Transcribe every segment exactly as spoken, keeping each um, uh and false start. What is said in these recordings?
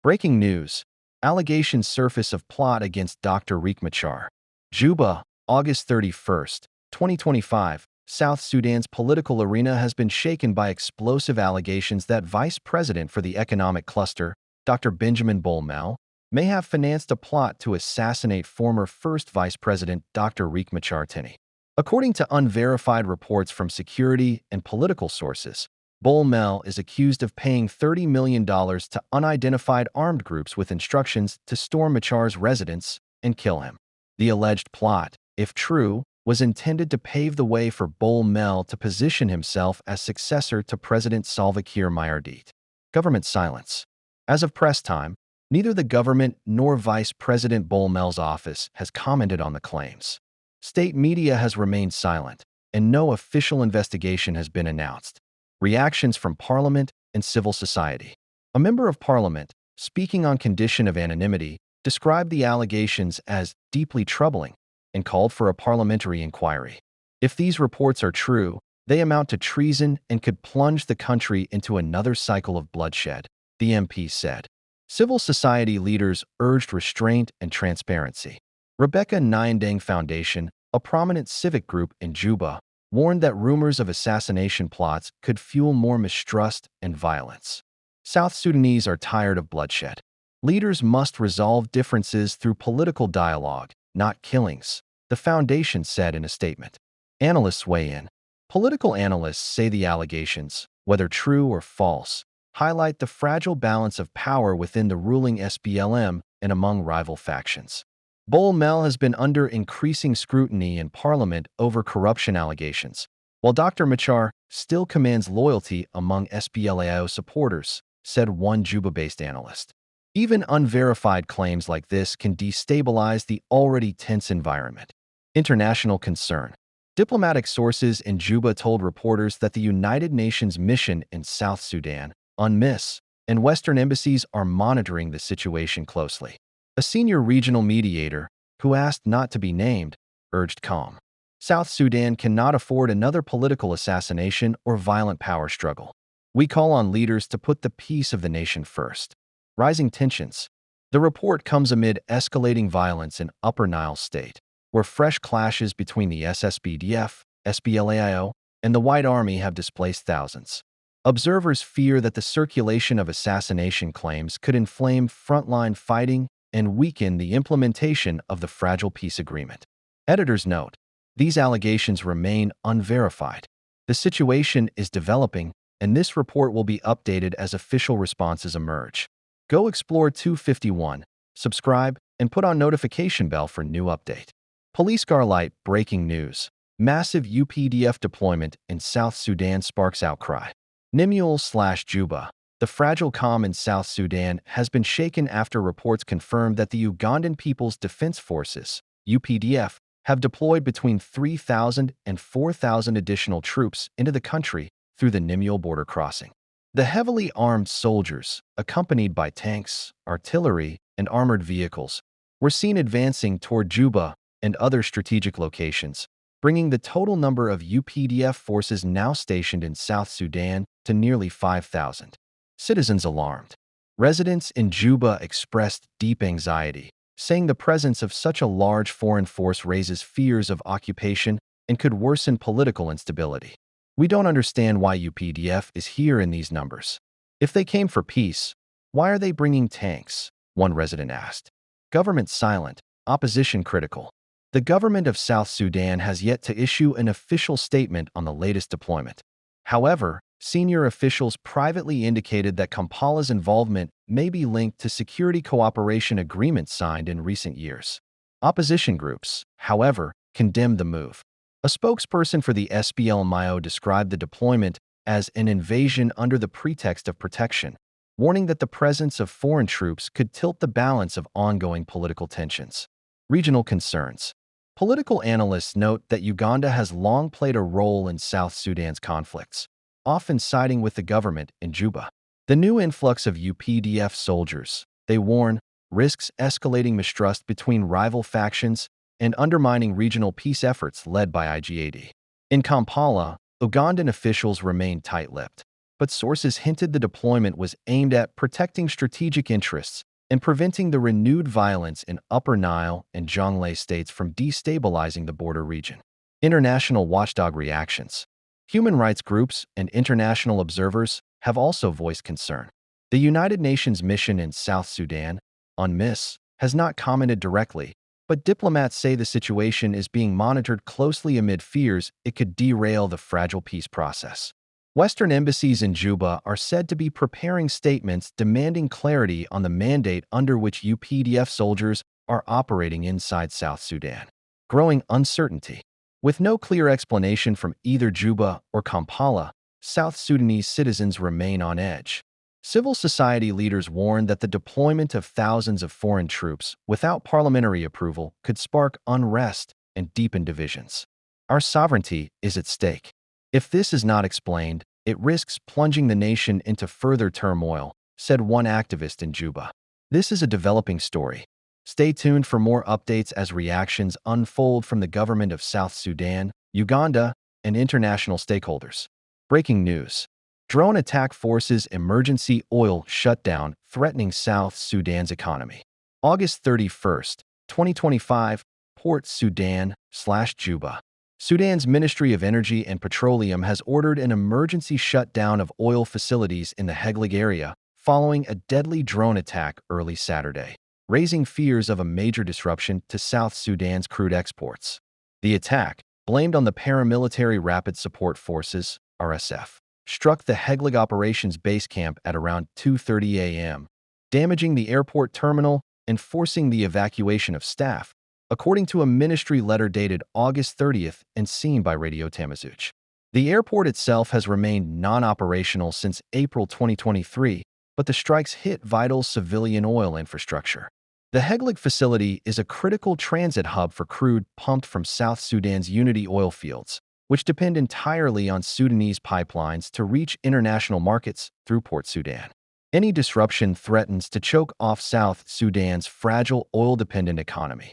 Breaking news. Allegations surface of plot against Doctor Riek Machar. Juba, August thirty-first, twenty twenty-five. South Sudan's political arena has been shaken by explosive allegations that Vice President for the Economic Cluster, Doctor Benjamin Bol Mel, may have financed a plot to assassinate former First Vice President Doctor Riek Machar Teny. According to unverified reports from security and political sources, Bol Mel is accused of paying thirty million dollars to unidentified armed groups with instructions to storm Machar's residence and kill him. The alleged plot, if true, was intended to pave the way for Bol Mel to position himself as successor to President Salva Kiir Mayardit. Government silence. As of press time, neither the government nor Vice President Bol Mel's office has commented on the claims. State media has remained silent, and no official investigation has been announced. Reactions from Parliament and civil society. A member of Parliament, speaking on condition of anonymity, described the allegations as deeply troubling and called for a parliamentary inquiry. If these reports are true, they amount to treason and could plunge the country into another cycle of bloodshed, the M P said. Civil society leaders urged restraint and transparency. Rebecca Nyandeng Foundation, a prominent civic group in Juba, warned that rumors of assassination plots could fuel more mistrust and violence. South Sudanese are tired of bloodshed. Leaders must resolve differences through political dialogue, not killings, the foundation said in a statement. Analysts weigh in. Political analysts say the allegations, whether true or false, highlight the fragile balance of power within the ruling S P L M and among rival factions. Bol Mel has been under increasing scrutiny in parliament over corruption allegations, while Doctor Machar still commands loyalty among S P L A I O supporters, said one Juba-based analyst. Even unverified claims like this can destabilize the already tense environment. International concern. Diplomatic sources in Juba told reporters that the United Nations mission in South Sudan, UNMISS, and Western embassies are monitoring the situation closely. A senior regional mediator, who asked not to be named, urged calm. South Sudan cannot afford another political assassination or violent power struggle. We call on leaders to put the peace of the nation first. Rising tensions. The report comes amid escalating violence in Upper Nile State, where fresh clashes between the S S P D F, S P L A I O, and the White Army have displaced thousands. Observers fear that the circulation of assassination claims could inflame frontline fighting and weaken the implementation of the fragile peace agreement. Editors note, these allegations remain unverified. The situation is developing, and this report will be updated as official responses emerge. Go explore two fifty-one, subscribe, and put on notification bell for new update. Police Garlight, breaking news. Massive U P D F deployment in South Sudan sparks outcry. Nimule slash Juba. The fragile calm in South Sudan has been shaken after reports confirmed that the Ugandan People's Defense Forces, U P D F, have deployed between three thousand and four thousand additional troops into the country through the Nimule border crossing. The heavily armed soldiers, accompanied by tanks, artillery, and armored vehicles, were seen advancing toward Juba and other strategic locations, bringing the total number of U P D F forces now stationed in South Sudan to nearly five thousand. Citizens alarmed. Residents in Juba expressed deep anxiety, saying the presence of such a large foreign force raises fears of occupation and could worsen political instability. "We don't understand why U P D F is here in these numbers. If they came for peace, why are they bringing tanks?" one resident asked. Government silent, opposition critical. The government of South Sudan has yet to issue an official statement on the latest deployment. However, senior officials privately indicated that Kampala's involvement may be linked to security cooperation agreements signed in recent years. Opposition groups, however, condemned the move. A spokesperson for the S P L M I O described the deployment as an invasion under the pretext of protection, warning that the presence of foreign troops could tilt the balance of ongoing political tensions. Regional concerns. Political analysts note that Uganda has long played a role in South Sudan's conflicts, often siding with the government in Juba. The new influx of U P D F soldiers, they warn, risks escalating mistrust between rival factions and undermining regional peace efforts led by I G A D. In Kampala, Ugandan officials remain tight-lipped. but sources hinted the deployment was aimed at protecting strategic interests and preventing the renewed violence in Upper Nile and Jonglei states from destabilizing the border region. International watchdog reactions. Human rights groups and international observers have also voiced concern. The United Nations mission in South Sudan, UNMISS, has not commented directly, but diplomats say the situation is being monitored closely amid fears it could derail the fragile peace process. Western embassies in Juba are said to be preparing statements demanding clarity on the mandate under which U P D F soldiers are operating inside South Sudan. Growing uncertainty. With no clear explanation from either Juba or Kampala, South Sudanese citizens remain on edge. Civil society leaders warn that the deployment of thousands of foreign troops without parliamentary approval could spark unrest and deepen divisions. Our sovereignty is at stake. If this is not explained, it risks plunging the nation into further turmoil, said one activist in Juba. This is a developing story. Stay tuned for more updates as reactions unfold from the government of South Sudan, Uganda, and international stakeholders. Breaking news. Drone attack forces emergency oil shutdown threatening South Sudan's economy. August thirty-first, twenty twenty-five, Port Sudan slash Juba. Sudan's Ministry of Energy and Petroleum has ordered an emergency shutdown of oil facilities in the Heglig area following a deadly drone attack early Saturday, raising fears of a major disruption to South Sudan's crude exports. The attack, blamed on the paramilitary Rapid Support Forces, R S F, struck the Heglig Operations Base Camp at around two thirty a m, damaging the airport terminal and forcing the evacuation of staff, according to a ministry letter dated August thirtieth and seen by Radio Tamazuch. The airport itself has remained non-operational since April twenty twenty-three, but the strikes hit vital civilian oil infrastructure. The Heglig facility is a critical transit hub for crude pumped from South Sudan's Unity oil fields, which depend entirely on Sudanese pipelines to reach international markets through Port Sudan. Any disruption threatens to choke off South Sudan's fragile oil-dependent economy.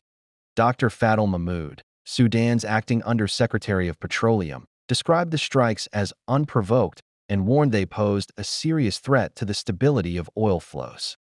Doctor Fadel Mahmoud, Sudan's acting undersecretary of petroleum, described the strikes as unprovoked and warned they posed a serious threat to the stability of oil flows.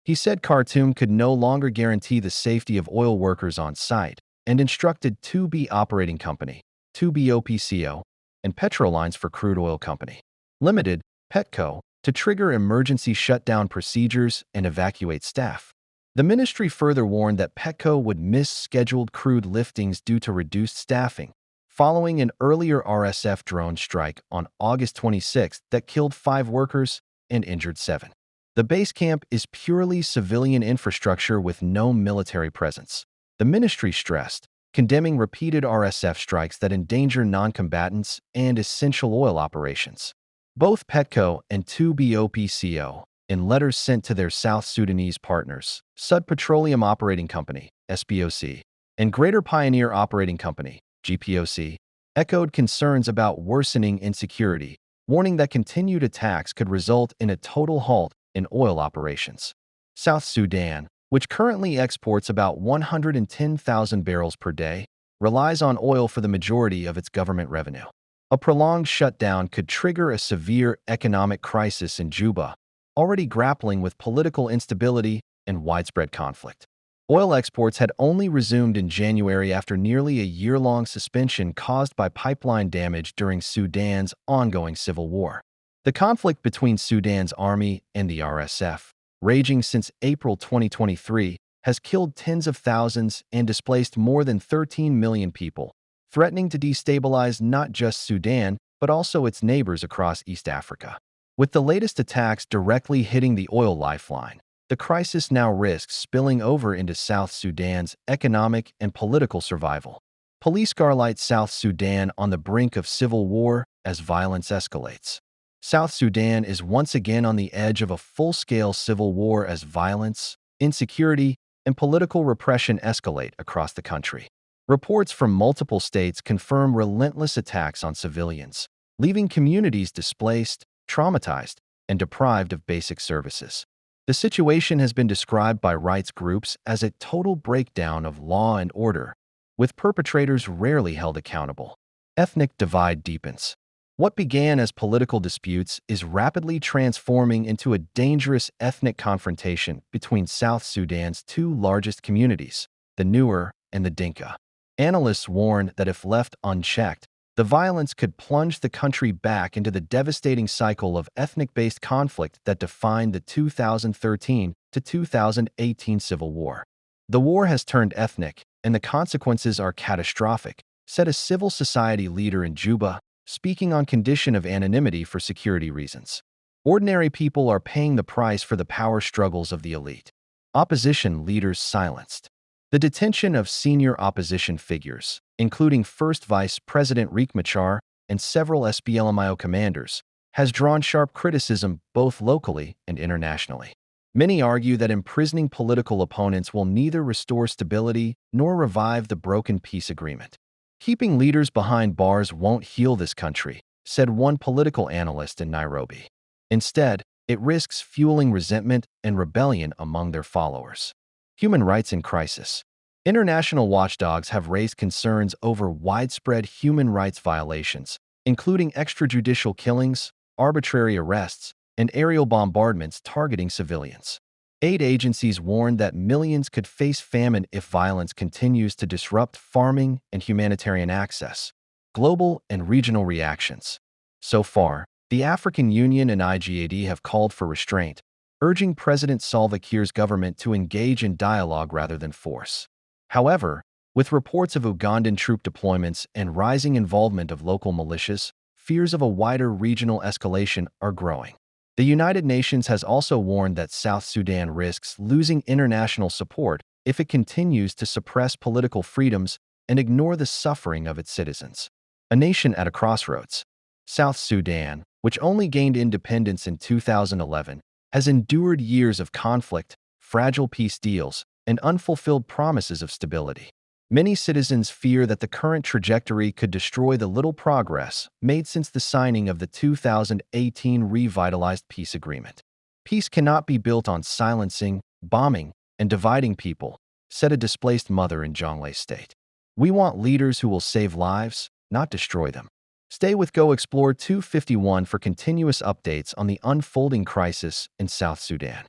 He said Khartoum could no longer guarantee the safety of oil workers on site and instructed two B operating company, two B O P C O, and Petrolines for Crude Oil Company Limited, PETCO, to trigger emergency shutdown procedures and evacuate staff. The ministry further warned that PETCO would miss scheduled crude liftings due to reduced staffing, following an earlier R S F drone strike on August twenty-sixth that killed five workers and injured seven. The base camp is purely civilian infrastructure with no military presence, the ministry stressed, condemning repeated R S F strikes that endanger non-combatants and essential oil operations. Both PETCO and two B O P C O, in letters sent to their South Sudanese partners, Sud Petroleum Operating Company, S P O C, and Greater Pioneer Operating Company, G P O C, echoed concerns about worsening insecurity, warning that continued attacks could result in a total halt in oil operations. South Sudan, which currently exports about one hundred and ten thousand barrels per day, relies on oil for the majority of its government revenue. A prolonged shutdown could trigger a severe economic crisis in Juba, already grappling with political instability and widespread conflict. Oil exports had only resumed in January after nearly a year-long suspension caused by pipeline damage during Sudan's ongoing civil war. The conflict between Sudan's army and the R S F, raging since April twenty twenty-three, has killed tens of thousands and displaced more than thirteen million people, threatening to destabilize not just Sudan, but also its neighbors across East Africa. With the latest attacks directly hitting the oil lifeline, the crisis now risks spilling over into South Sudan's economic and political survival. Police garlight South Sudan on the brink of civil war as violence escalates. South Sudan is once again on the edge of a full-scale civil war as violence, insecurity, and political repression escalate across the country. Reports from multiple states confirm relentless attacks on civilians, leaving communities displaced, traumatized, and deprived of basic services. The situation has been described by rights groups as a total breakdown of law and order, with perpetrators rarely held accountable. Ethnic divide deepens. What began as political disputes is rapidly transforming into a dangerous ethnic confrontation between South Sudan's two largest communities, the Nuer and the Dinka. Analysts warn that if left unchecked, the violence could plunge the country back into the devastating cycle of ethnic-based conflict that defined the two thousand thirteen to two thousand eighteen civil war. "The war has turned ethnic, and the consequences are catastrophic," said a civil society leader in Juba, speaking on condition of anonymity for security reasons. "Ordinary people are paying the price for the power struggles of the elite." Opposition leaders silenced. The detention of senior opposition figures, including First Vice President Riek Machar and several S P L M I O commanders, has drawn sharp criticism both locally and internationally. Many argue that imprisoning political opponents will neither restore stability nor revive the broken peace agreement. "Keeping leaders behind bars won't heal this country," said one political analyst in Nairobi. "Instead, it risks fueling resentment and rebellion among their followers." Human rights in crisis. International watchdogs have raised concerns over widespread human rights violations, including extrajudicial killings, arbitrary arrests, and aerial bombardments targeting civilians. Aid agencies warn that millions could face famine if violence continues to disrupt farming and humanitarian access. Global and regional reactions. So far, the African Union and I G A D have called for restraint, urging President Salva Kiir's government to engage in dialogue rather than force. However, with reports of Ugandan troop deployments and rising involvement of local militias, fears of a wider regional escalation are growing. The United Nations has also warned that South Sudan risks losing international support if it continues to suppress political freedoms and ignore the suffering of its citizens. A nation at a crossroads. South Sudan, which only gained independence in two thousand eleven, has endured years of conflict, fragile peace deals, and unfulfilled promises of stability. Many citizens fear that the current trajectory could destroy the little progress made since the signing of the two thousand eighteen revitalized peace agreement. "Peace cannot be built on silencing, bombing, and dividing people," said a displaced mother in Jonglei State. "We want leaders who will save lives, not destroy them." Stay with Go Explore two fifty-one for continuous updates on the unfolding crisis in South Sudan.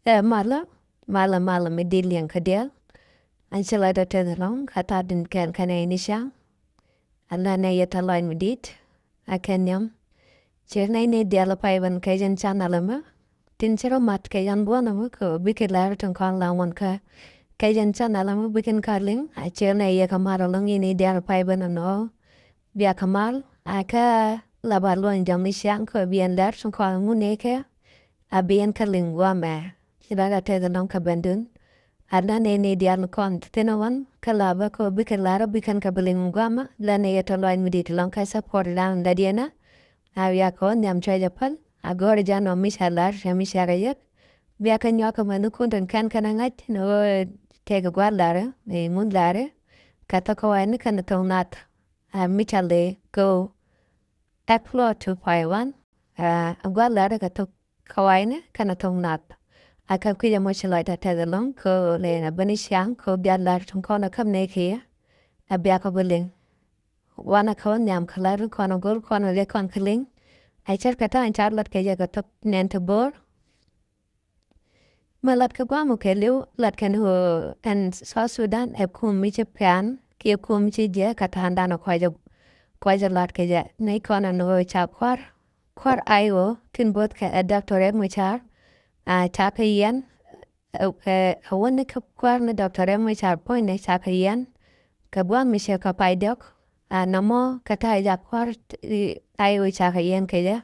Ɛ malä, malä, malä mi di̱t liɛŋ kä diaal. An ci lɔcdä tɛth ɛlɔ̱ŋ kä tha̱a̱ŋ di̱t kɛl kɛnɛ ni ciaŋ. Ala nɛ yɛ tɛ̈th lɔc mi di̱t a kɛn nhiam. Ciɛ nɛy ni diaal pay ben kɛ jɛn channel ɛmɛ. Tin ci rɔ mat kɛ jɛn buɔ̱n ɛmɛ kɛ bikɛ lɛr tin kɔn la ŋuɔn kä kɛ jɛn channel ɛmɛ bikɛn kä liŋ. A ciɛ nɛ yɛ kɛ mat ɛlɔ̱ŋ in ni diaal pay ben ɛnɔ. Bia kɛ mal a kä la ba luɔny jam ni ciaŋ kɛ biɛn lɛr tin kɔn ŋun ni kɛ. A biɛn kä liŋ guamɛ. Ci la ka tɛth ɛlɔ̱ŋ kä bendun. A la nɛ ni diaal kɔn thin wan kä la bä kɛ bikɛ lar bikɛn kä bi liŋ guamɛ la nɛ yɛ tɛ̈th lɔc mi di̱t ɛlɔ̱ŋ kä support dan la diɛn. A wiak kɛ wä nhiam cuɛ jɛ päl a gɔr jɛ nɔ mi ca lar cɛ mi ca kɛ yek. Bia kɛ nyuak kɛ mɛn kun tin kɛn kɛn ŋa̱c ni wä tɛk gua̱r lar mi mun lar. Kä thok kɛ wä ni kɛn thok nath. A mi ca le kɛ wä. Explore two five one. A gua̱r lar kɛ thok kawayni kɛnɛ thok nath. A kɛ kui̱c ɛmɔ ci lɔcdä tɛth ɛlɔ̱ŋ kɛ lɛ na bäni ciaŋ kɛ bia lar tin kɔn ɛ käm ni kiɛ. A bia kɛ bi liŋ. Wanɛ kɛ wä nhiam kɛ lar kɔn ɛ go̱r kɔn ɛ lɛ kɔn kɛ liŋ. A cɛr kɛ ta̱a̱ in ca lat kɛ jɛ kɛ thok nɛn ti bo̱o̱r. Mɛ lat kɛ guam kɛ li̱w lat kɛn ɣöö ɛn South Sudan ɛ kum mi ci pian kiɛ kum mi ci jiɛ kɛ ta̱a̱ndan kuacä kuacä lat kɛ jɛ nɛy kɔn ɛn ɣöö ca kua̱r kua̱r ay ɣöö tin bo̱th kɛ ɛ Doctor Riek Machar. A ca kɛ yɛn ɛ ɛ wä ni kɛ kua̱r ni Doctor Riek Machar puɔ̱nydɛ ca kɛ yɛn kɛ guam mi cɛ kɛ pay diɔk. A nɔmɔ kɛ ta̱a̱ jak kua̱r ay ɣöö ca kɛ yɛn kɛ jɛ.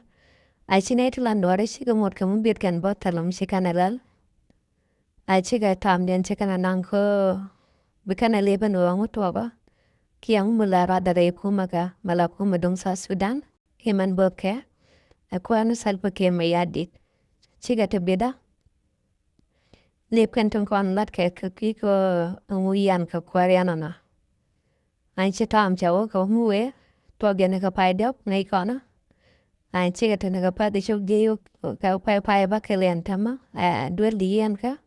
A ci nɛy ti la nuɔri cikɛ ŋot kɛ mi biet kɛn bä thɛl mi ci kɛn ɛ lɛl. A cikɛ thaamdiɛn ci kɛn ɛ naŋ kä bi kɛn ɛ lip ɛn ɣöö ŋu tuɔɔkä. Kiɛ ŋu mi la ruath dɛ rɛy kumä kɛ mɛ la kumä duŋ South Sudan. Imɛn bä kɛ ɛ kuɛn Salva Kiir Mayardit. Cikɛ ti bitdä. Lip kɛn tin kɔn lat kɛ kɛ kui̱ kä ŋu yan kɛ kuäär yan ɔnɔ. An ci tɔam cɛ wä kɛ wä mi wee tuɔk jɛn kɛ pay diɔp ŋäc kɔnä. An cikɛ tɛn kɛ path cok jiey wä kɛ pay pay bä kɛ liɛn tämä. Ɛ duel di yɛn kä.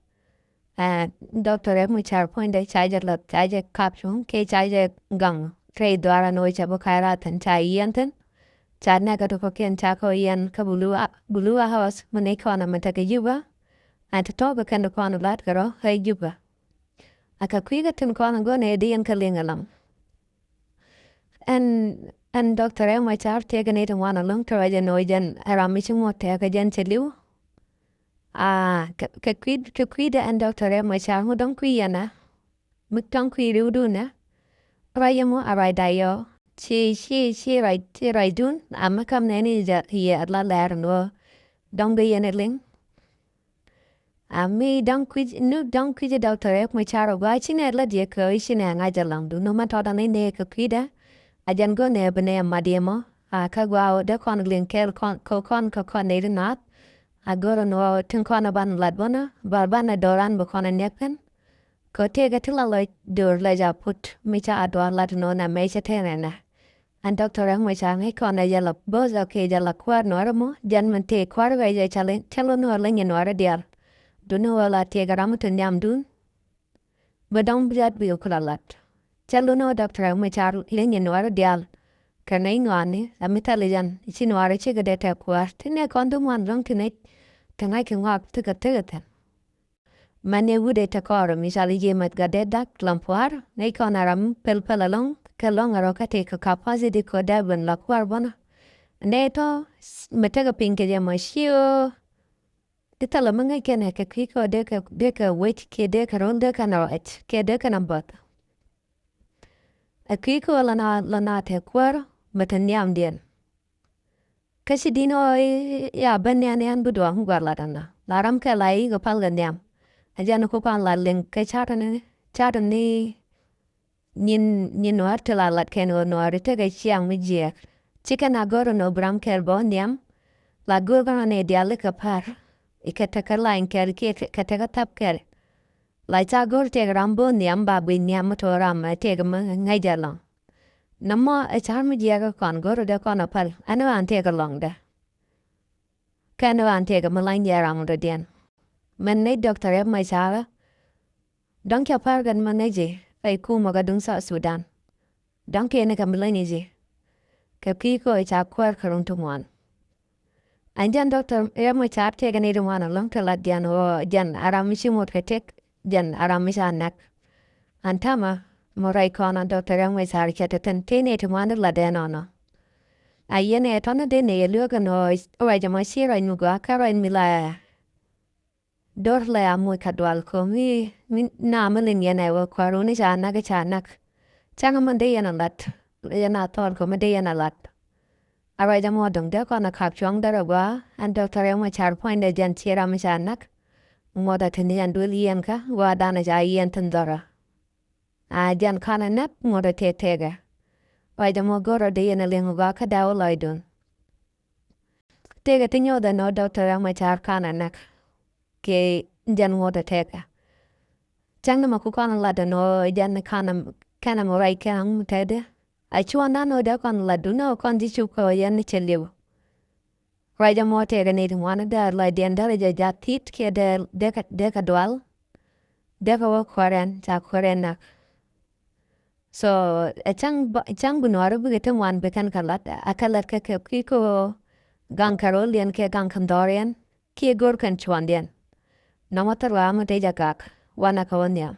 Ɛ, Doctor Riek Machar puɔ̱nydɛ ca jɛ la̱th, ca jɛ kap cuŋ, kiɛ ca jɛ gaŋ rɛy dhuaar ɛn ɣöö cɛ bi ka̱c raar thi̱n, ca yiɛn thi̱n. Ca nɛɛkɛ ti kɔ̱kiɛn ca kɛ yiɛn kä Blue, Blue House mi nɛy kɔn mi tekɛ Juba. Ɛn ti tɔ̱ kɛ kɛn ti kɔn lat kɛ rɔ ɛ Juba. Ɛ kɛ kui̱ kä tin kɔn go̱o̱r ni di yɛn kɛ liŋ ɛlɔ̱ŋ. Ɛn, ɛn Doctor Riek Machar tëëkɛ nɛy ti ŋuan ɛlɔ̱ŋ ti ruac ɛn ɣöö jɛn ɛ ram mi ci ŋuɔ̱t tɛ̈ɛ̈ kɛ jɛn cɛ li̱w. Aa, kɛ, kɛ kui̱, kɛ kui̱dɛ ɛn Doctor Riek Machar ŋu dɔ̱ŋ kui̱ yɛn ɛ. Mi dɔ̱ŋ kui̱ ri̱wdun ɛ. Ruac ɛmɔ a ruacda yɔ. Ci, ci, ci ruac, ci ruacdun. A mi kam nɛni jɛ yɛ la lɛr ɛn ɣöö dɔ̱ŋ dee yɛn ɛ liŋ. A mi dɔ̱ŋ kui̱c, ni dɔ̱ŋ kui̱c Doctor Riek Machar ɛ gɔaa, ci nɛ lät yɛ kɛ ɣöö ci nɛ ŋa̱c ɛlɔ̱ŋ, duŋ ni mɛ tɔt ɛn ni nɛ kɛ kui̱dɛ. A jɛn go̱o̱r nɛ bi nɛ mat yɛ mɔ. A kä gɔaa ɣöö dee kɔn liŋ kɛɛl kɔn, kɛ kɔn, kɛ kɔn nɛ ri naath. A go̱o̱r ɛn ɣöö tin kɔn ɛ ban lat bänä, ba banɛ do̱ran bi kɔn ɛ niɛk kɛn. Kɛ tëëkɛ ti la lɔc do̱r lɔc a put mi ca a duaar lat ɛn ɣöö nɛ mɛ cɛ tɛn ɛnɛ. Ɛn Doctor Riek Machar ŋäc kɔn ɛ jɛ la bo̱o̱th ɔ kiɛ jɛ la kuäär nuɔɔri mɔ, jɛn min tëë kuäär ɣɛc ɛ cä lɛ, cä lɛ nuɔɔr lɛ nyin nuɔɔri diaal. Duŋni ɣöö la tiɛɛk ram mi te nhiamdun. Bɛ dɔ̱ŋ biat bi ku la lat. Cä lɛ nuɔɔr Doctor Riek Machar lɛ nyin nuɔɔri diaal. Kɛ nɛy ŋɔaani, ɛ mi thil jɛn, ci nuɔɔri cikɛ dee tɛk kuäär. Ti nɛ kɔn ti ŋuan dɔ̱ŋ ti nɛc, ti ŋa̱c kɛ ŋɔak ti kɛ thikɛ thi̱n. Mɛn ɛ wut ɛ te kɔɔr mi cɔal i̱ James Gatdet Dak Lam Pua̱a̱r, nɛy kɔn ɛ ram pɛl pɛl ɛlɔ̱ŋ, kɛ lɔ̱ŋ ɛ rɔ kä tëë kɛ capacity kɛ dee ben la kuäär bänä. Nɛy tɔ̱ mi tekɛ piny kɛ jɛ mɔ ci ɣöö. Ti thilɛ mi ŋäc kɛn ɛ kɛ kui̱ kɛ dee kɛ, dee kɛ wec kiɛ dee kɛ ro̱l dee kɛn ruac kiɛ dee kɛn ɛ bäth. Ɛ kui̱ kɛ ɣöö la na, la na te kuäär mi te nhiamdiɛn. Kä ci di̱n ɣɔɔ i̱, i̱ a ben nian nian bi duɔ̱ɔ̱ŋ gua̱r lat ɛnɔ. La ram kɛ la i̱ kɛ pal kɛ nhiam. A jɛn ku kɔn la liŋ kɛ cat ni, cat ni nyin, nyin nuɔ̱ɔ̱r ti la lat kɛn ɣöö nuɔ̱ɔ̱r i̱ tekɛ ciaŋ mi jiɛɛk. Ci kɛn a go̱r ɛn ɣöö bi ram kɛl bä nhiam. La go̱r kɛn ɣöö nɛ diaal i̱ kɛ pa̱r. I̱ kɛ tekɛ lany kɛl kiɛ kɛ tekɛ thap kɛl. La ca go̱r tëëk ram bo̱o̱ nhiam ba guic nhiam mi to̱o̱r ram ɛ tëëk mi ŋäc ɛlɔ̱ŋ. Nɔmɔ ɛ ca̱r mi jiɛɛk kɔn go̱r dee kɔn ɛ päl ɛn ɣän tëëk ɛlɔ̱ŋdɛ. Kɛn ɣän tëëk mi lany jɛ ram dɔ̱diɛn. Mɛn nɛy Doctor Riek Machar. Dɔ̱ŋ cɛ pa̱r kɛn mi ŋäc ji̱ rɛy kumɛ kɛ duŋ South Sudan. Dɔ̱ŋ kiɛn kɛ mi lany ji̱. Kɛ kui̱ kɛ ɣöö ca kuäär kɛ run ti ŋuan. Ɛn jɛn Doctor Riek Machar tëëkɛ nɛy ti ŋuan ɛlɔ̱ŋ ti latdiɛn ɣöö jɛn a ram mi ci ŋot kɛ tëk, jɛn a ram mi ca näk. Ɛn täämɛ mɔ ruac kɔn ɛ Doctor Riek Machar cɛ te thi̱n tëë nɛy ti ŋuan ti latdɛ nɔnɔ. A yɛn ɛ tɔ̱nä dee nɛy ɛ lueek ɛn ɣöö ruac ɛmɔ ci ruac mi gɔaa kä ruac mi la do̱r lɛ a moc kɛ dual ko̱mi mi na mi liŋ yɛn ɛ wä kua̱r wuni ca näk ca näk. Cäŋ mi dee yɛn a lat yɛn a thɔɔl ko̱mi dee yɛn a lat. A ruac ɛmɔ dɔ̱ŋ dee kɔn a kap cuɔ̱ŋ därɛ gɔaa ɛn Doctor Riek Machar puɔ̱nydɛ jɛn ci ram mi ca näk. Ŋuɔ̱t a te ni yɛn duël yiɛn kä gɔaa danɛ ca yiɛn thi̱n dhɔrä. A jɛn ka̱n a näk ŋuɔ̱t a tëë tëëkɛ. Ruac ɛmɔ go̱rä dee yɛn a liŋ gɔaa kä da̱wä lɔcdun. Tëëkɛ ti nyuɔth ɛn ɣöö Doctor Riek Machar ka̱n ɛ näk. Kɛ jɛn ŋuɔ̱t ɛ tëëkɛ. Cäŋ ni mɛ ku kɔn lat ɛn ɣöö jɛn ka̱n ɛ kɛn ɛ mi ruac kɛn ɛ ŋu tɛtdɛ. A cuɔ̱ɔ̱ŋdan ɣöö dee kɔn lat duundɛ ɣöö kɔn ji̱ cop kɛ ɣöö yɛn ni cɛ li̱w. Ruac ɛmɔ tëëkɛ nɛy ti ŋuan dee a lɔcdiɛn dee rɛy jɛ jath ti̱t kiɛ dee, dee kɛ, dee kɛ dual. Dee kɛ wä kuäär ɛn ca kuäär ɛn näk. So ɛ cäŋ ba, cäŋ bi nuɔɔri bikɛ ti ŋuan bi kɛn kɛ lat a kɛ lat kɛ kɛ kui̱ kä ɣöö gaŋ kɛ ro̱ldiɛn kiɛ gaŋ kɛ dhɔriɛn kiɛ go̱r kɛn cuɔ̱ndiɛn. Nɔmɔ thil ruaamä te jɛ gak wanɛ kɛ wä nhiam.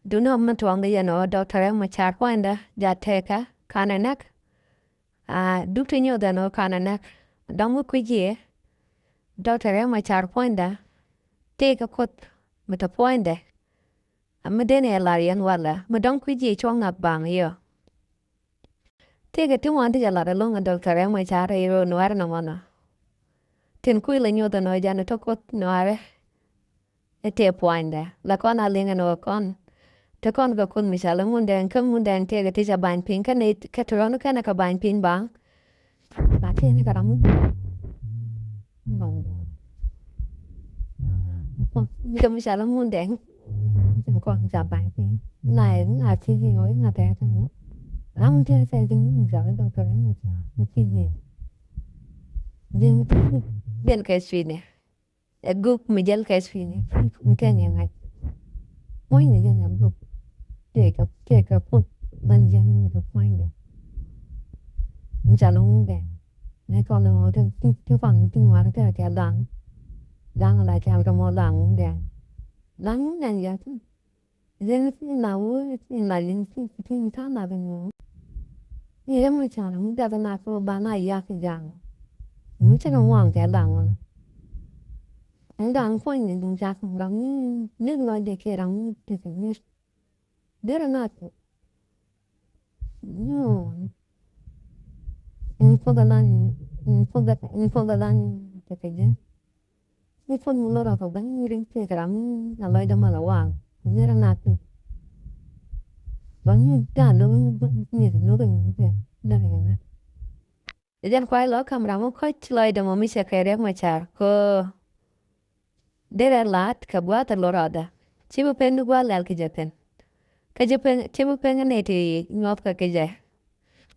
Duundɛ mi tuɔɔŋdɛ yɛn ɣöö Doctor Riek Machar puɔ̱nydɛ jɛ tëëkɛ ka̱n ɛ näk. A duk ti nyuɔth ɛn ɣöö ka̱n ɛ näk. Dɔ̱ŋ mi kui̱c yɛ Doctor Riek Machar puɔ̱nydɛ tëëkɛ Kuoth mi te puɔ̱nydɛ. A mi den ɛ lar yɛn walɛ mi dɔ̱ŋ kui̱c jiɛ cuɔ̱ŋ ŋa̱k baŋ yɛ. Tëëkɛ ti ŋuan ti jɛ lat ɛlɔ̱ŋ ɛ Doctor Riek Machar rɛy ro̱o̱ nuäärä nɔmɔnɔ. Tin kui̱ lɛ nyuɔth ɛn ɣöö janɛ te Kuoth nuäärä. Ɛ tëë puɔ̱nydɛ la kɔn a liŋ ɛn ɣöö kɔn. Te kɔn kɛ Kuoth mi cɔal i̱ Mundɛŋ kä Mundɛŋ tëëkɛ ti ca ba̱ny piny kä nɛy kä te rɔ̱n kɛnɛ kɛ ba̱ny piny baŋ. Ba tëë ni kɛ ram mi Kɛ mi ca la Mundɛŋ. Kɛ mi kɔn ca ba̱ny piny. Na ɛ ŋa ti ji̱ ŋɔ iŋa tɛɛ ti ŋɔ. Ram ti tɛɛ ti ŋɔ mi ca la Doctor iŋa ti ji̱. Ji̱ mi ti ji̱. Jɛn kɛ cuini. Ɛ guk mi jɛl kɛ cuini. Mi kɛ ŋɛ ŋa̱c. Puɔ̱nydɛ jɛ nyam buk. Tëë kɛ, tëë kɛ puɔ̱ny. Ban jɛ nyam kɛ puɔ̱nydɛ. Ni ca lo̱ŋ dɛ. Ni kɔn ni mɔ ti, ti, ti kɔn ni ti ŋuar kɛ kɛ daŋ. Daŋ la ca kɛ mɔ daŋ dɛ. Daŋ ni nɛn jɛ ti. Jɛ ni ti na wee, ti na jɛ ni ti, ti ni ta na bɛ nyɔ. Ni rɛ mɔ ca ni mi daŋ na kɛ ba na ya kɛ jaŋ. Mi cɛ kɛ ŋuan kɛ daŋ wä. Ɛn daŋ puɔ̱nydɛ duŋ ca kɛ ram ni, ni lɔcdɛ kɛ ram ni ti kɛ ni. Derɛ na kɛ. Yoo. In puɔth a lan, in puɔth a, in puɔth a lan tekɛ jɛ. In puɔth mi lɔ rɔ kɛ bä ni rin tekɛ ram ni a lɔcdä mal a waŋ. Derɛ na kɛ. Bä ni da lo̱k ni bä ni lo̱k ni bä. Derɛ na. Jɛn kuay lɔ kam ram mi kɔc lɔcdɛ mɔ mi cɛ kɛ Riɛk Macar kɛ derɛ la̱t kɛ gua̱a̱th ɛ lorɔɔdä. Ci bi pen ni gua̱a̱th lɛl kɛ jɛ thi̱n. Kä ci pen, ci bi pen ni ti nyuɔth kɛ kɛ jɛ.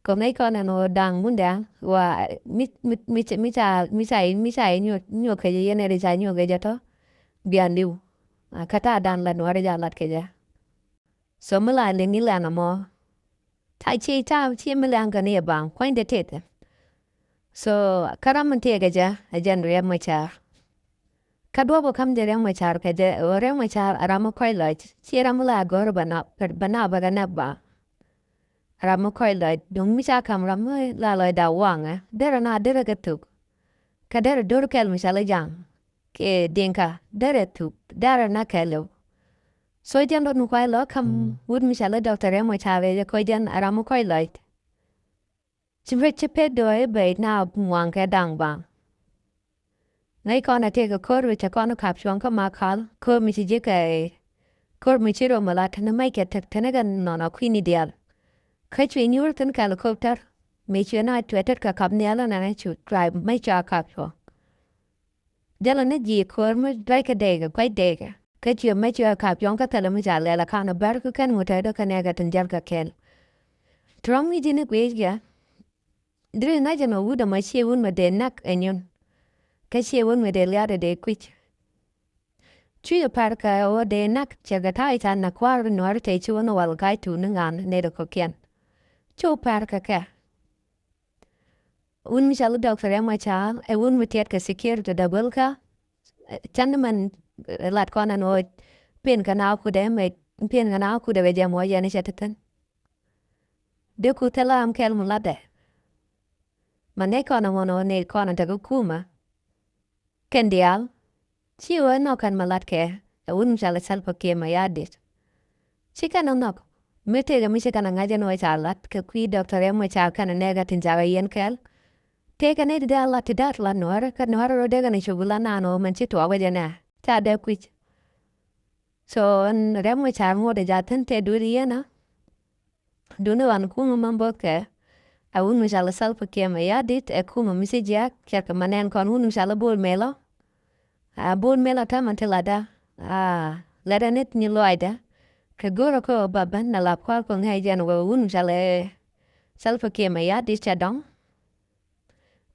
Kɛ ŋäc kɔn ɛn ɣöö da̱ŋ mundɛ wa mi, mi, mi ca, mi ca, mi ca, mi ca nyuɔth, nyuɔth kɛ jɛ yɛn ɛ ri ca nyuɔth kɛ jɛ tɔ. Bia li̱w. Kä ta̱a̱ da̱ŋ la nuɔ̱ɔ̱ri ca lat kɛ jɛ. So mi la liŋ ni lɛn ɛmɔ. Ta̱a̱ ci, ta̱a̱ ci mi lɛn kɛ ni ɛ baŋ kuanydɛ tëëth. So kä ram mi tëëkɛ jɛ ɛ jɛn Riɛk Macar. Kä duɔ̱p ɔ ka̱m jɛ Riɛk Macar kɛ jɛ ɣöö Riɛk Macar a ram mi kɔc lɔc. Ci ram mi la gɔ̱r bɛ na, bɛ na bɛ kɛ nɛk baŋ. Ram mi kɔc lɔc duŋ mi ca ka̱m ram mi la lɔcdɛ waŋɛ derɛ na derɛ kɛ thuk. Kä derɛ do̱r kɛl mi ca lɛ jaŋ. Kɛ Dinka derɛ thuk derɛ na kɛl ɛ. So jɛn rot mi kuay lɔ ka̱m wut mi ca lɛ Doctor Riɛk Macar ɛ jɛ kɔ jɛn a ram mi kɔc lɔc. Ci pet, ci pet dɔɔy i̱ bɛy na ŋuaŋ kɛ da̱ŋ baŋ. Ŋäc kɔn a tëëkɛ ko̱r mi cɛ kɔn kap cuɔ̱ŋ kä Makal, ko̱r mi ci ji̱ kɛ, ko̱r mi ci rom mi la tɛn mɛc kɛ tek tɛn kɛ nɔn a kui̱ni diaal. Kä cuɛ nyuur thi̱n kɛ helicopter mi cuɛ na cuɛ tet kɛ kap nhial ɛn ɛn cu drive mɛc cua kap cuɔ̱ŋ. Jälɛ ni ji̱ ko̱r mi duackɛ dɛɛkɛ, kuac dɛɛkɛ. Kä ciɛ mɛ ciɛ kap cuɔ̱ŋ kä thilɛ mi ca lɛl a kan a bär kä kɛn ŋut tɛtdä kä nɛɛkɛ tin jäl kɛ kɛl. Ti rɔ̱m ŋi̱c ji̱n i̱ guickɛ. Diri national wut ɛmɔ ciɛ wun mi dee näk ɛ nyun. Kä ciɛ wun mi dee lia̱a̱dɛ dee kui̱c. Cuc ɛ pär kɛ ɣöö dee näk cɛ kɛ ta̱a̱ i̱ ca näk kua̱r nuäär tëë ci wun wal ga̱a̱c tuuni ŋa̱a̱n nɛy dee kɔ̱kiɛn. Cu pär kɛ kɛ. Wun mi cɔal i̱ Doctor Riek Machar ɛ wun mi tiɛt kɛ security dee gölkä. Can ni mɛn lat kɔn ɛn ɣöö pin kɛ na kudɛ mɛ pin kɛ na kudɛ bɛ jɛ mɔ yɛn i̱ cɛ ti thi̱n. Dee ku thilɛ am kɛl mi latdɛ. Ma nɛy kɔn ɛmɔ nɔ nɛy kɔn ɛ tekɛ kumä. Kɛn diaal ci ɣöö nɔk kɛn mi latkɛ ɛ wut mi cɔal i̱ Salva Kiir Mayardit. Ci kɛn ɛ nhɔk mi tëëkɛ mi ci kɛn ɛ ŋa̱c ɛn ɣöö ca lat kɛ kui̱ Doctor Riek Machar kɛn ɛ nɛɛkɛ tin cakɛ yɛn kɛɛl. Tëëkɛ nɛy ti dee a lat ti da̱a̱t lat nuäärä kä nuäärä rɔ dee kɛn ɛ cop i̱ lat naan ɣöö mɛn ci tuɔɔk wec ɛnɛ ca dee kui̱c. So ɛn Riek Machar ŋot ɛ ja̱ thi̱n tëë duëël yɛn ɛ. Duni ɣän kumä mɛ bo̱o̱th kɛ ɛ wut mi cɔal i̱ Salva Kiir Mayardit ɛ kumä mi ci jiääk cɛtkɛ mɛ nɛn kɔn wut mi cɔal i̱ Bol Mel ɔ. A Bol Mel ɔ täämɛ ti latdä a lɛtdɛ ni ti nyi lɔaacdä. Kɛ go̱rä kä ɣöö ba ben nɛ lap kua̱r kɛ ŋäc jɛn ɣöö wut mi cɔal i̱ Salva Kiir Mayardit cɛ dɔ̱ŋ.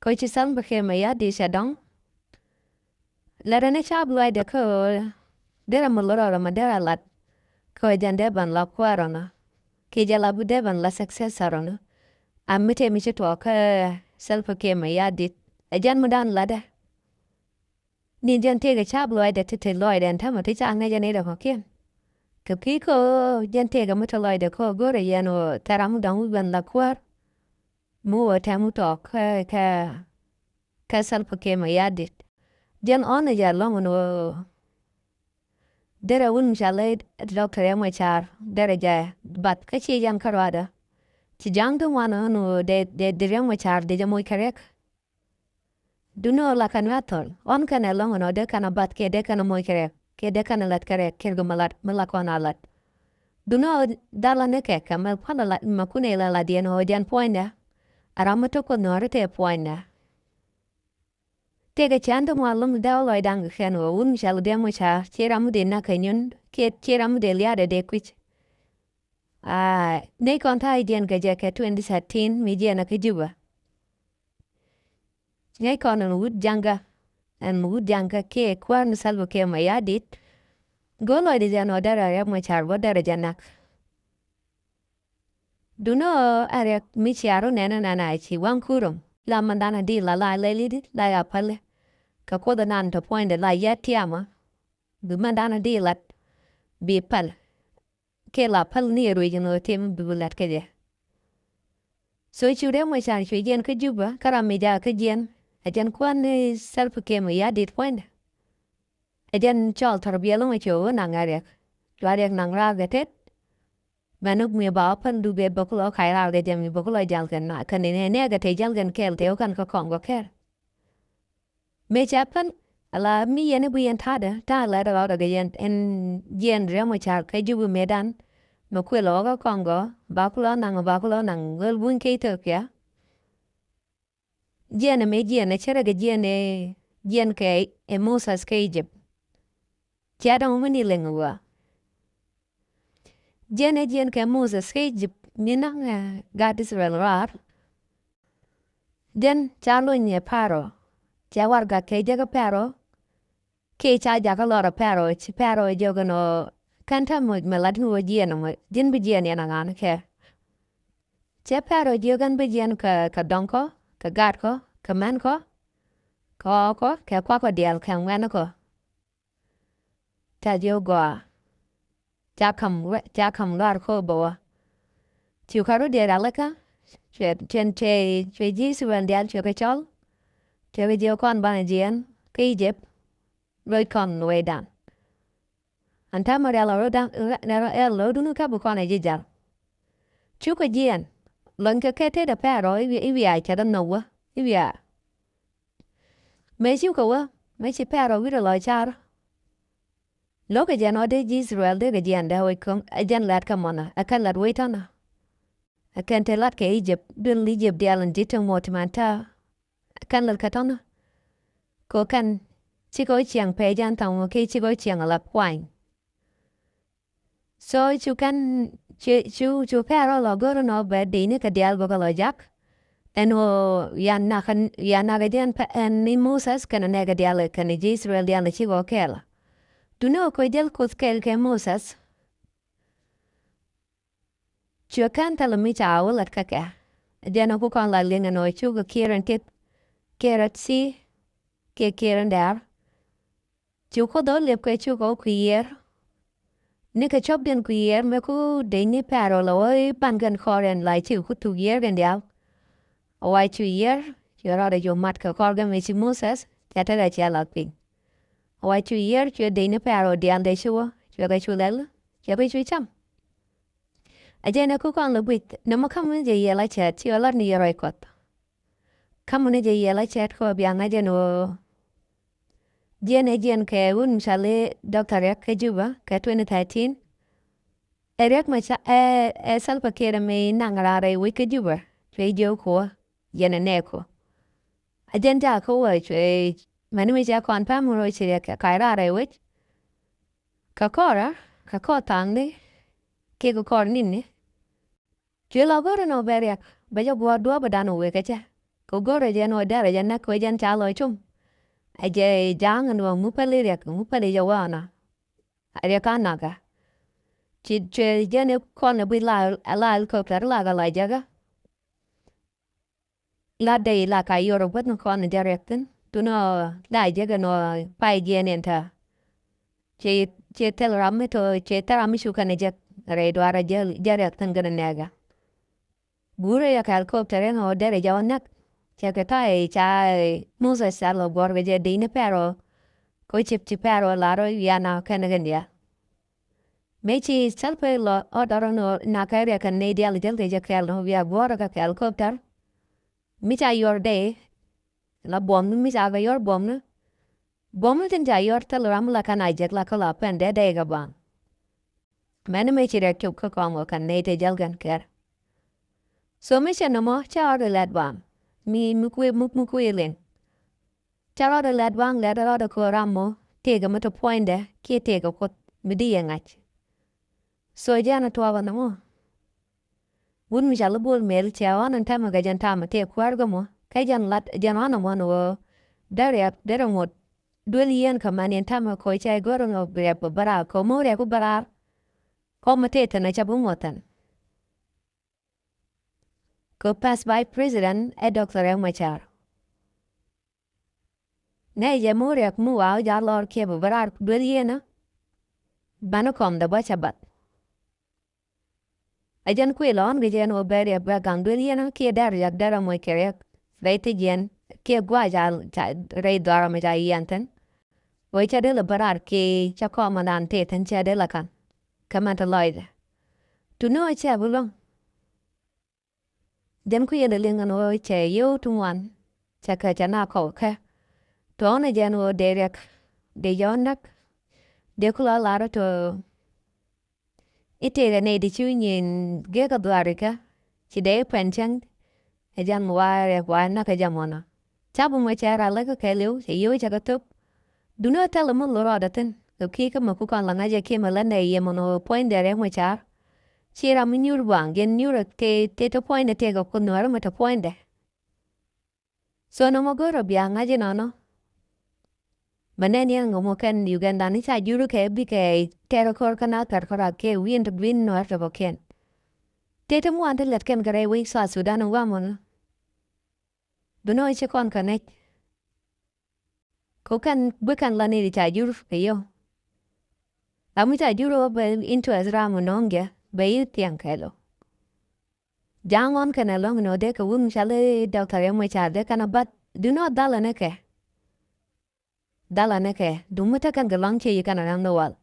Kä ci Salva Kiir Mayardit cɛ dɔ̱ŋ. Lɛtdɛ ni ca̱p luaacdɛ kä ɣöö derɛ mi lo̱r ɔ rɔ mɛ derɛ lat. Kä ɣöö jɛn dee ben la kuäär ɔnɔ kiɛ jɛ la bi dee ben la successor ɔnɔ. A mi tëë mi ci tuɔɔk kä Salva Kiir Mayardit ɛ jɛn mi dan latdɛ. Ni jɛn tëëkɛ ca̱p luaacdɛ ti te lɔcdɛ ɛn täämɛ ti ca ŋäc ɛ nɛy dee kɔ̱kiɛn. Kɛ kui̱ kä ɣöö jɛn tëëkɛ mi te lɔcdɛ kä ɣöö go̱rɛ yɛn ɣöö thɛr ram mi dɔ̱ŋ wi̱c ben la kuäär. Mi wä tɛm wä tɔk kɛ kɛ kɛ Salva Kiir Mayardit. Jɛn ɣän ɛ jɛ lɔ̱ŋ ni wä derɛ wut mi cɔal i̱ Doctor Riek Machar derɛ jɛ bath kä ci jɛn kä ruaadä. Ci ja̱ŋ ti ŋuan ɣän wä dee dee Riek Machar dee jɛ moc kɛ Riek. Duni ɣän la kɛn wä thɔl ɣän kɛn ɛ lɔ̱ŋ ni wä dee kɛn ɛ bath kiɛ dee kɛn ɛ moc kɛ Riek kiɛ dee kɛn ɛ lat kɛ Riek kɛɛl kɛ mi lat mi la kɔn a lat. Duni ɣän dhalä ni kɛ kɛ mɛ kualɛ lat mɛ kun ɛ la lat yɛn ɣän jɛn puɔ̱nydɛ. A ram mi tok kɛ nuɔ̱ɔ̱ri tëë puɔ̱nydɛ. Tëëkɛ cäŋ ti ŋuan lɔ̱ŋ dee wä lɔcdan kɛ kɛn ɣöö wut mi cɔal i̱ Riek Machar ci ram mi dee näk kɛ nyun kiɛ ci ram mi dee lia̱a̱dɛ dee kui̱c. Aa nɛy kɔn ta̱a̱ i̱ diɛn kɛ jɛ kɛ twenty thirteen mi jiɛn ɛ kä Juba. Ŋäc kɔn ɛn wut ja̱ŋkä ɛn wut ja̱ŋkä kiɛ kuäär ni Salva Kiir Mayardit. Go̱o̱r lɔcdɛ jɛn ɔ derɛ Riɛk Macar bä derɛ jɛ nak. Duŋni ɣöö ɛ Riɛk mi ciaru nɛnɛ nɛnɛ a ci waŋ kurum. La mɛn danɔ di la la lɛli di la ya päli. Kɛ Kuoth nan tɔ puɔ̱nydɛ la yɛ tiamä. Bi mɛn danɔ di lat bi päl. Kɛ la päl ni ruec ni ɣöö tëë mi bi lat kä jɛ. So cu Riɛk Macar cu jiɛn kä Juba kä ram mi jakä kä jiɛn. Ɛ jɛn kuäär ni Salva Kiir mi ya dit puɔ̱nydɛ. Ɛ jɛn cɔl thɔr biɛl ŋa cu wä naŋ ɛ Riɛk. Cua Riɛk naŋ raar kɛ tet. Mɛn uk mi ba wä pän duk ɛ bä kulɔ kac raar kɛ jɛ mi bä kulɔ jal kɛn na kɛn ni nɛ nɛ kɛ te jal kɛn kɛɛl te wä kɛn kä kɔn kɔ kɛɛl. Mëë cɛ pän ala mi yɛn i̱ bi yɛn ta̱a̱dɛ ta̱a̱ lɛt rɔɔdɛ kɛ yɛn ɛn jiɛn Riɛk Macar kɛ Juba mëëdan. Mɛ kuël ɣɔkä kɔn gɔ ba kulɔ naŋ ba kulɔ naŋ ɣöl buny kɛ Ethiopia. Jiɛn ɛmɛ jiɛn ɛ cärɛ kɛ jiɛn ɛ jiɛn kɛ ɛ Moses kɛ Egypt. Cia dɔ̱ŋ mi ni liŋ wä. Jiɛn ɛ jiɛn kɛ Moses kɛ Egypt mi naŋ ɛ gat Israel raar. Jɛn ca lony ɛ Paro. Ca warɛgak kɛ jek ɛ Paro. Kɛ ca jakä lɔr ɛ Paro ci Paro jiök ɛn ɣöö kɛn täämɛ mɛ lat ni wä jiɛn ɛmɔ ji̱n bi jiɛn yɛn a ŋa̱n kɛ. Cɛ Paro jiök ɛn bi jiɛn kɛ kɛ dɔŋkɔ kɛ gatkɔ kɛ mɛnkɔ kɛ ɣɔɔkɔ kɛ kuakɔ diaal kɛ ŋuɛ̈nkɔ. Ca jiök gɔaa. Ca ka̱m wä ca ka̱m luaar kɔ bä wä. Ci kɛ rut diɛ rialikä. Cuɛ cuɛ cuɛ cuɛ ji̱ Ithirɛl diaal cuɛ kɛ cɔl. Cuɛ kɛ jiök kɔn banɛ jiɛn kä Egypt. Loc kɔn wecdan. Ɛn täämɛ rial ɛ rɔ̱dan rial ɛ rɔ̱dun kä bi kɔn ɛ ji̱ jal. Cukɛ jiɛn lɔnykɛ kɛ tetdä Paro i̱ wiaa cɛ däm nhɔk wä i̱ wiaa. Mëë cukɛ wä mëë ci Paro wi̱rɛ lɔ car. Lo̱kɛ jɛn ɔ dee ji̱ Ithirɛl dee kɛ jiɛn dee wec ko̱ŋ ɛ jɛn lat kä mɔnä ɛ kɛn lat wec tɔnä. Ɛ kɛn te lat kɛ Egypt duël Egypt diaal in di̱t ti ŋuɔ̱t ti mɛn tääk. Kɛn lät kä tɔnä. Kɛ kɛn cikɛ wä ciɛŋ pɛc jɛn thaŋ wä kɛ cikɛ wä ciɛŋ ala puany. So cu kɛn cu cu cu Paro lɔ go̱r nɔ bɛ dee ni kɛ diaal bä kɛ lɔ jak. Ɛn ɣöö yan nak yan nak jɛn pɛ ɛn ni Moses kɛn nɛɛkɛ diaal kɛn ji̱ Ithirɛl diaal cikɛ wä kɛɛl. Duŋni ɣöö kɛ jäl Kuoth kɛɛl kɛ Moses. Cuɛ kɛn thilɛ mi ca wä lät kä kɛ. Jɛn ɛ ku kɔn la liŋ ɛn ɣöö cukɛ kiɛɛr ɛn tëk kiɛɛr ɛ thi̱ kiɛ kiɛɛr ɛn dɛ̈r. Cu Kuoth ɣä liɛpkɛ cukɛ wä kui̱ yiɛɛr. Nikɛ cɔpdiɛn kui̱ yiɛɛr mëë ku dec ni Paro lɛ wä i̱ ban kɛn kɔr ɛn la cikɛ ku thuk yiɛɛr kɛn diaal. Ɛ wa cu yiɛɛr cuɛ rɔɔdɛ cu mat kɛ kɔr kɛ mëë ci Moses cɛ tekɛ cɛ lak piny. Ɛ wa cu yiɛɛr cuɛ dec ni Paro diaal dee ci wä cuɛ kɛ cu lɛl cuɛ kɛ cu cam. Ɛ jɛn ɛ ku kɔn lɛ guic nɛmɛ ka̱m ni jɛ yiɛl a cɛɛt ci ɣä lat ni yɛ rɔy Kuɔth. Ka̱m ni jɛ yiɛl a cɛɛt kɛ ɣä bia ŋa̱c ɛn ɣöö jiɛn ɛ jiɛn kɛ wun mi cɔal i̱ Doctor Riɛk kä Juba kɛ twenty thirteen. Ɛ Riɛk mɛ ca ɛ ɛ Salva Kiir mi naŋ raar rɛy wec kä Juba cuɛ jiök kɛ ɣä yɛn ɛ nɛɛku. A jɛn jakä wä cuɛ mɛni mi cɛ kɔn pɛm rɔ ci Riɛk kɛ kac raar rɛy wec. Kä kɔrä kä kɔr thaŋni kiɛ kä kɔr ni̱ni. Cuɛ la go̱rɛ nɔ bɛ Riɛk bɛ jɛ guɔ̱ɔ̱r duɔ̱ɔ̱p ɛ dan ɔ wëë kɛ cɛ. Kɛ go̱rɛ jɛ nɔ dɛrɛ jɛ näk kɛ jɛn ca lɔ cum. Ɛ jɛ ja̱a̱ŋ ɛn ɣöö ŋu päli Riɛk ŋu päli jɛ wä ɔnɔ. Ɛ Riɛk ka nakä. Ci cuɛ jɛn i̱ kɔn ɛ bi la la helicopter la kɛ la jäkä. La dee la ka yɔr ɛ guäth ni kɔn jɛ Riɛk thi̱n. Tunɔ la jäkä nɔ pay jiɛn in tɛ. Ci ci thil ram mi tɔ ci thil ram mi cukɛ ni jɛ rɛy duarɛ jɛ Riɛk thi̱n gɛn nɛɛkɛ. Guurɛ yɛ kɛl kop tɛ rɛn ɣöö derɛ jɛ wä näk. Cɛ kɛ ta̱a̱ ca Muthɛ ca lɔ guɔ̱r kɛ jɛ dec ni Pɛrɔ. Kɛ cip ci Pɛrɔ lar ɣöö wiana kɛn kɛn diaal. Mëë ci Salva lɔ ɣöö dɔrɔ ni ɣöö nakɛ Riɛk kɛn nɛy diaal jäl kɛ jɛ kɛɛl ni ɣöö bia guɔ̱r kɛ kɛl kop tɛr. Mi ca yuɔr dee la buɔmni mi ca kɛ yuɔr buɔmni. Buɔmni tin ca yuɔr thil ram la kɛn a jek la kä la pɛn dee dee kɛ baŋ. Mɛni mëë ci Riɛk cop kä kɔŋ ɔ kɛn nɛy te jäl kɛn kɛr. So mi cɛ nɔmɔ cɛ rɔɔdɛ lɛt bam mi mi kuëë mi mi kuëë liŋ. Cɛ rɔɔdɛ lɛt bam lɛt rɔɔdɛ köör ram mɔ tëëkɛ mi te puɔ̱nydɛ kiɛ tëëkɛ Kuoth mi di yɛ ŋa̱c. So jɛn ɛ tuɔɔk ɛ nɔmɔ. Wut mi ca li Bol Mel cɛ ɣɔn ɛn tɛmɛ kɛ jɛn tamɛ tëë kuäär kä mɔ kɛ jɛn lat jɛn ɣɔn ɛmɔ ni ɣöö derɛ derɛ ŋot. duel yien kɛ man in tamɛ kɔ cɛ gör in ɔ riɛk bɛ bɛ raar kɔ mɔ riɛk bɛ bɛ raar. Kɔ mɛ tëë thin ɛ cɛ bi muɔth thin. Kɛ past vice president ɛ Doctor Riek Machar. Nɛ jɛ mi wä riɛk mi wa wä jal lɔr kiɛ bɛ bɛ raar duel yien ɛ. Banɛ kɔm dɛ bä cɛ bath. Ɛ jɛn kui̱ lɔn kɛ jɛn wä bɛ riɛk bɛ gaŋ duel yien ɛ kiɛ dɛr riɛk dɛr ɛ moc kɛ riɛk. Rɛy thi jiɛn kiɛ gua̱a̱ ca rɛy dhɔr ɛ mɛ ca yiɛn thin. Wee cɛ dee lɛ bä raar kiɛ cɛ kɔm ɛ dan tëë thin cɛ dee lɛ ka̱n. Kɛ mɛn te lɔcdɛ. Tuni wä cɛ bi luäŋ. Jɛn ku yɛn dee liŋ ɛn ɣöö cɛ yio̱w ti ŋuan cɛ kɛ cɛ na kɔw kɛ. Tɔɔnɛ jɛn ɣöö dee riɛk dee jɔɔn näk. Dee ku lɔ lar tɔ i̱ tëëkɛ nɛy ti ci nyin gek kä dhuaar ikä. Ci dee i̱ pɛn cäŋ. Ɛ jɛn mi wa riɛk wa näk ɛ jɛ mɔnɔ. Ca bi mɔ cɛ ral lä kä kɛɛliw cɛ yio̱w cɛ kɛ thop. Duni ɣä thilɛ mi lurɔɔdɛ thi̱n kɛ ki̱i̱kä mɛ ku kɔn la ŋa̱cɛ kiɛ mɛ lät nɛ yɛ mɔnɔ puɔ̱nydɛ Riɛk Macar. Ci ram mi nyuur buaŋ jɛn nyuur tëë tëë te puɔ̱nydɛ tëë kɛ Kuoth Nuäärä mɛ te puɔ̱nydɛ. So nɔmɔ go̱o̱rä bia ŋa̱c inɔnɔ. Mɛ nɛn yɛn ŋɔ mɔ kɛn Uganda ni ca jur kɛ bikɛ tɛr kɔr kä na tɛr kɔr a kɛ wi̱i̱n te wi̱i̱n Nuäär te kɔ̱kiɛn. Tëë te muan te lɛt kɛn kɛ rɛy wec South Sudan in wamɔ ni. Bi nɔ ci kɔn kɛ nɛc. Kɛ kɛn bi kɛn la ni di ca jur kɛ yio. Ram mi ca jur wä bɛ interest ram mi nɔŋ jɛ bɛ yi thiɛŋ kɛɛl ɔ. Ja̱a̱ŋ ɣɔn kɛn ɛlɔ̱ŋ ni ɔ dee kɛ wun mi ca lɛ Doctor Riɛk Macar dee kɛn ɛ bath. Duni ɔ dhalɛ ni kɛ. Dhalɛ ni kɛ dumi te kɛn kɛ lɔ̱ŋ ciɛ yi kɛn ɛ ram ni wal.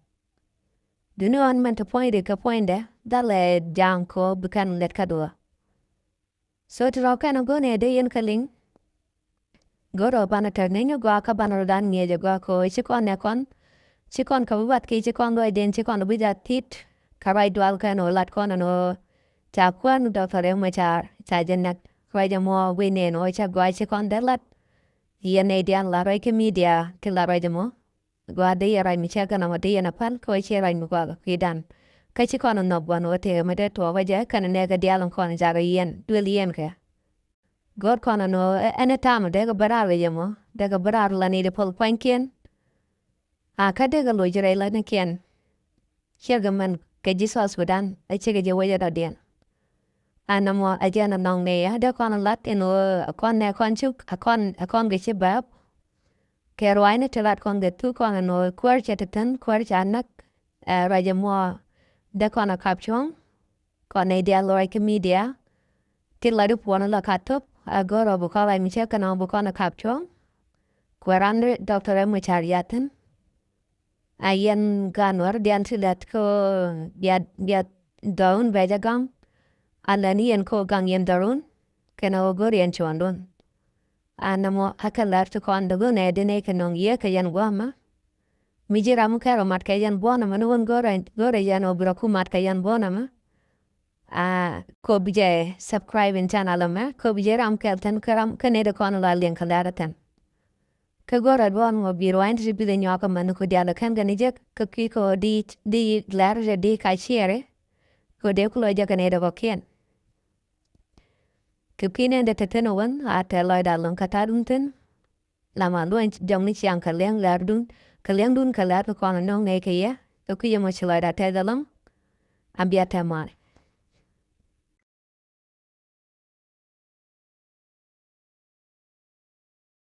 Duni ɣɔn mɛn te puɔ̱nydɛ kɛ puɔ̱nydɛ dhalɛ ja̱a̱ŋ kɛ ɔ bi kɛn lɛt kä duɔ. So ti rɔ̱ kɛn a go̱o̱nɛ dee yɛn kä liŋ. Go̱o̱rä banɛ tɛr ni ni gɔaa kä banɛ rɔ dan ŋiɛcɛ gɔaa kɛ ɣöö ci kɔn nɛ kɔn. Ci kɔn kɛ bi bat ki ci kɔn luɔcdɛn ci kɔn bi jat tit. Kä ruac dual kɛn ɣöö lat kɔn ɛn ɣöö ca kuäär ni Doctor Riɛk Macar ca jɛ nɛk. Ruac ɛmɔ guic nɛn ɣöö ca gɔaa ci kɔn dee lat. Yɛn nɛy diaal la ruac kä media ti la ruac ɛmɔ. Gɔaa dee yɛ ruac mi cɛ kɛn ɔmɔ dee yɛn a päl kä wä ciɛ ruac mi gɔaa kɛ kui̱dan. Kä ci kɔn a nhɔk gua̱n wä tëë mi dee tuɔɔk wä jɛ kɛn a nɛɛkɛ diaal in kɔn a jakɛ yɛn duel yɛn kɛ. Go̱o̱r kɔn a nhɔk ɛ ɛn ɛ tam dee kɛ bä raar wä jɛ mɔ dee kɛ bä raar la ni dee puɔl pua̱nykiɛn. A kä dee kɛ loc rɛy la ni kiɛn. Ciɛ kɛ mɛn kɛ ji̱ South Sudan ɛ ciɛ kɛ jɛ wä jɛ dɔ̱diɛn. Ɛn ɛmɔ ɛ jɛn ɛ nɔŋ nɛy ɛ dee kɔn ɛ lat ɛn ɣöö ɛ kɔn nɛ kɔn cuk ɛ kɔn ɛ kɔn kɛ ci bääp. Kɛ ruaacni ti lat kɔn kɛ thuk kɔn ɛn ɣöö kuäär cɛ ti thi̱n kuäär ca näk. Ɛ ruac ɛmɔ dee kɔn ɛ kap cuɔ̱ŋ. Kɔn nɛy diaal ruac kä media. Ti lat i̱ puɔ̱n ɛ la kat thop ɛ go̱r ɔ bi kɔn ruac mi cɛ kɛn ɔ bi kɔn ɛ kap cuɔ̱ŋ. Kuɛ ran Doctor Riɛk Macar yathin. A yɛn gan wär dian ti lɛt ko bia bia dhɔrun bɛ jɛ gaŋ. A lɛn yɛn ko gaŋ yɛn dhɔrun kɛn a wä go̱r yɛn cuɔ̱ndun. A nɛmɔ a kɛ lɛr ti kɔn dɔ̱gɔn ɛ di nɛy kɛ nɔŋ yiëë kɛ yɛn gua̱a̱mä. Mi ji̱ ram kɛr ɔ mat kɛ yɛn buɔ̱n ɛmɛ ni wän go̱rɛ go̱rɛ yɛn ɔ bi rɔ ku mat kɛ yɛn buɔ̱n ɛmɛ. A ko bi jɛ subscribe in channel ɛmɛ ko bi jɛ ram kɛl tɛn kä ram kä nɛy di kɔn la liɛŋ kɛ lɛr tɛn. Kä go̱rɛ duɔ̱ɔ̱n ŋɔ bi ruaacni ti bi dhɛ nyuak ɛmɛ ni ku diaal kɛn kɛ ni jek kä kui̱ kɛ ɣöö di di lɛr di ka ciɛɛri. Kɛ ɣöö dee ku lɔ jek kɛ nɛy di kɔ̱kiɛn. Kɛ kui̱ nɛn dee te thin ɛ wän a tɛth lɔcda lo̱ŋ kä ta̱a̱dun thi̱n. Lama luɔny jɔŋni ciaŋ kɛ liɛŋ lɛrdun kɛ liɛŋdun kɛ lɛr kɛ kɔn ɛ no̱o̱ŋ nɛy kɛ yɛ kɛ kui̱ ɛmɔ ci lɔcda tɛth ɛlɔ̱ŋ. A bia tɛth mal.